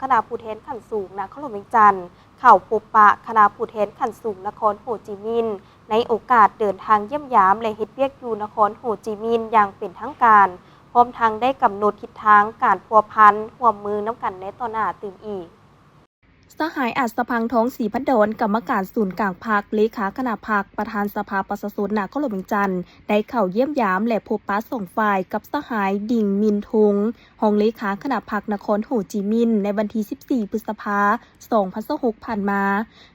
ຄະນະຜູ້ແທນຂັ້ນສູງນະຄອນຫຼວງວຽງຈັນ ເຂົ້າພົບປະຄະນະຜູ້ແທນຂັ້ນສູງນະຄອນໂຮຈິມິນ ໃນໂອກາດເດີນທາງຢ້ຽມຢາມ ແລະ ເຮັດວຽກຢູ່ນະຄອນໂຮຈິມິນຢ່າງເປັນທາງການ, ພ້ອມທັງໄດ້ກຳນົດທິດທາງການພົວພັນຮ່ວມມືນຳກັນໃນຕໍ່ໜ້າຕື່ມອີກ. ສະຫາຍ ອາດສະພັງ ທອງສີພັນດອນ ກຳມະການສູນກາງພັກ, ເລຂາຄະນະພັກ, ປະທານສະພາປະຊາຊົນນະຄອນຫຼວງວຽງຈັນ ໄດ້ເຂົ້າຢ້ຽມຢາມ ແລະ ພົບປະສອງຝ່າຍກັບສະຫາຍ ດິງ ມິນທົງ ຮອງເລຂາຄະນະພັກນະຄອນໂຮຈິມິນ ໃນວັນທີສິບສີ່ ພຶດສະພາ ສອງພັນຊາວຫົກ ຜ່ານມາ.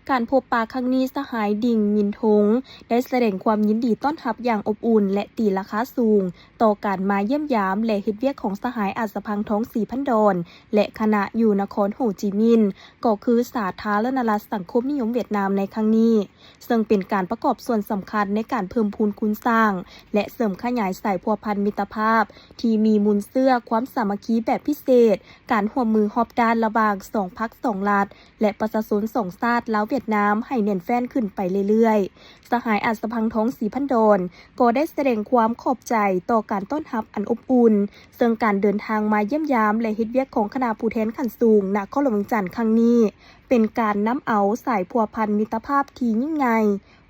ການພົບປະຄັ້ງນີ້, ສະຫາຍ ດິງ ມິນທົງ ໄດ້ສະແດງຄວາມຍິນດີຕ້ອນຮັບຢ່າງອົບອຸ່ນ ແລະ ຕີລາຄາສູງຕໍ່ການມາຢ້ຽມຢາມ ແລະ ເຮັດວຽກຂອງສະຫາຍ ອາດສະພັງ ທອງສີພັນດອນ ແລະ ຄະນະຢູ່ນະຄອນໂຮຈິມິນ ກໍຄືສາທາລະນະລັດສັງຄົມນິຍົມຫວຽດນາມໃນຄັ້ງນີ້. ເຊິ່ງເປັນການປະກອບສ່ວນສຳຄັນໃນການເພີ່ມພູນຄູນສ້າງ ແລະ ເສີມຂະຫຍາຍສາຍພົວພັນມິດຕະພາບທີ່ມີມູນເຊື້ອຄວາມສາມັກຄີແບບພິເສດ, ການຮ່ວມມືຮອບດ້ານລະຫວ່າງສອງພັກສອງລັດ ແລະ ປະຊາຊົນສອງຊາດລາວ-ຫວຽດນາມໃຫ້ແໜ້ນແຟ້ນຂຶ້ນໄປເລື້ອຍໆ. ສະຫາຍ ອາດສະພັງ ທອງສີພັນດອນ ກໍໄດ້ສະແດງຄວາມຂອບໃຈຕໍ່ການຕ້ອນຮັບອັນອົບອຸ່ນ, ເຊິ່ງການເດີນທາງມາຢ້ຽມຢາມ ແລະ ເຮັດວຽກຂອງຄະນະຜູ້ແທນຂັ້ນສູງນະຄອນຫຼວງວຽງຈັນຄັ້ງນີ້ ເປັນການນຳເອົາສາຍພົວພັນມິດຕະພາບທີ່ຍິ່ງໃຫຍ່,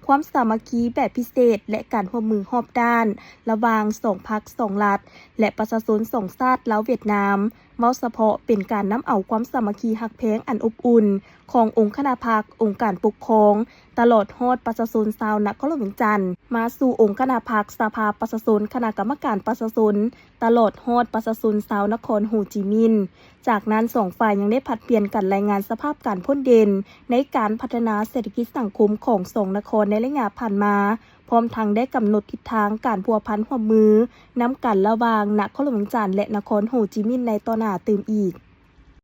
ຄວາມສາມັກຄີແບບພິເສດ ແລະ ການຮ່ວມມືຮອບດ້ານລະຫວ່າງສອງພັກສອງລັດ ແລະ ປະຊາຊົນສອງຊາດລາວ-ຫວຽດນາມ. ເວົ້າສະເພາະເປັນການນຳເອົາຄວາມສາມັກຄີຮັກແພງອັນອົບອຸ່ນຂອງອົງຄະນະພັກ, ອົງການປົກຄອງ, ຕະຫຼອດຮອດປະຊາຊົນຊາວນະຄອນຫຼວງວຽງຈັນ ມາສູ່ອົງຄະນະພັກ, ສະພາປະຊາຊົນ, ຄະນະກຳມະການປະຊາຊົນ, ຕະຫຼອດຮອດປະຊາຊົນຊາວນະຄອນໂຮຈິມິນ. ຈາກນັ້ນ, ສອງຝ່າຍຍັງໄດ້ຜັດປ່ຽນກັນລາຍງານສະພາບການພົ້ນເດັ່ນໃນການພັດທະນາເສດຖະກິດສັງຄົມຂອງສອງນະຄອນໃນໄລຍະຜ່ານມາ, ພ້ອມທັງໄດ້ກຳນົດທິດທາງການພົວພັນຮ່ວມມືນຳກັນລະຫວ່າງນະຄອນຫຼວງວຽງຈັນ ແລະ ນະຄອນໂຮຈິມິນໃນຕໍ່ໜ້າຕື່ມອີກ.